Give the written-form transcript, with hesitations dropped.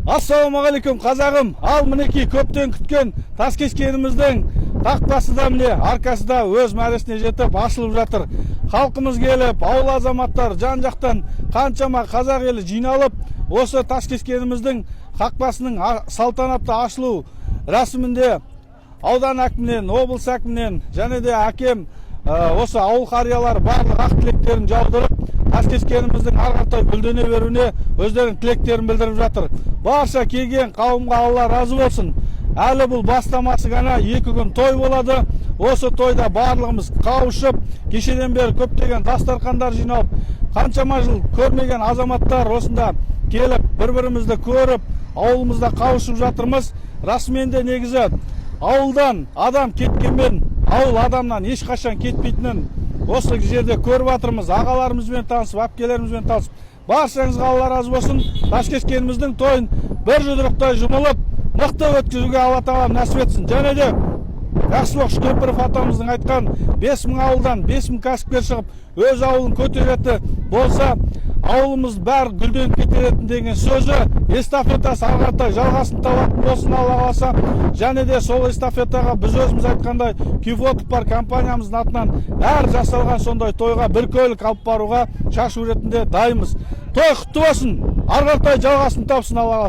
Ассалаумағалейкум, қазағым! Ал мінекей, көптен күткен Таскескеніміздің қақпасы да, міне, аркасы да өз мәресіне жетіп, ашылып жатыр. Халқымыз келіп, ауыл азаматтары, жан жақтан қаншама қазақ елі жиналып, осы Таскескеніміздің қақпасының салтанатты ашылу рәсімінде аудан әкімінен, облыс әкімінен және де әкем, осы ауыл қариялары барлық ақ тілектерін жаудырып, Таскескеніміздің ары қаратай гүлдене беруіне өздерінің тілектерін білдіріп жатыр. Барша келген қауымға Алла разы болсын. Әлі бұл бастамасы ғана, 2 күн той болады. Осы тойда барлығымыз қауышып, кешеден бері көптеген дастархандар жиналып, қаншама жыл көрмеген азаматтар осында келіп, бір бірімізді көріп, ауылымызда қауышып жатырмыз. Расымен де, негізі ауылдан адам кеткенмен, ауыл адамнан ешқашан кетпейтінін осы жерде көріп жатырмыз. Ағаларымызбен танысып, әпкелерімізбен танысып, баршаңызға Алла разы болсын. Таскескеніміздің тойын бір жұдырықтай жұмылып, мықты өткізуге Алла Тағала нәсіп етсін. Және де Жақсылық Үшкемпіров атамыздың айтқан 5000 ауылдан 5000 кәсіпкер шығып, өз ауылын көтеретін болса, ауылымыз бәрі гүлденіп кететін деген сөзі, эстафетасы ары қаратай жалғасын табатын болсын, Алла қаласа. Және де сол эстафетаға біз өзіміз айтқандай, Кюфотов бар компаниямыздың атынан әр жасалған сондай тойға бір көлік алып баруға шашу ретінде дайынбыз. Той құтты болсын, ары қаратай жалғасын тапсын, Алла қаласа.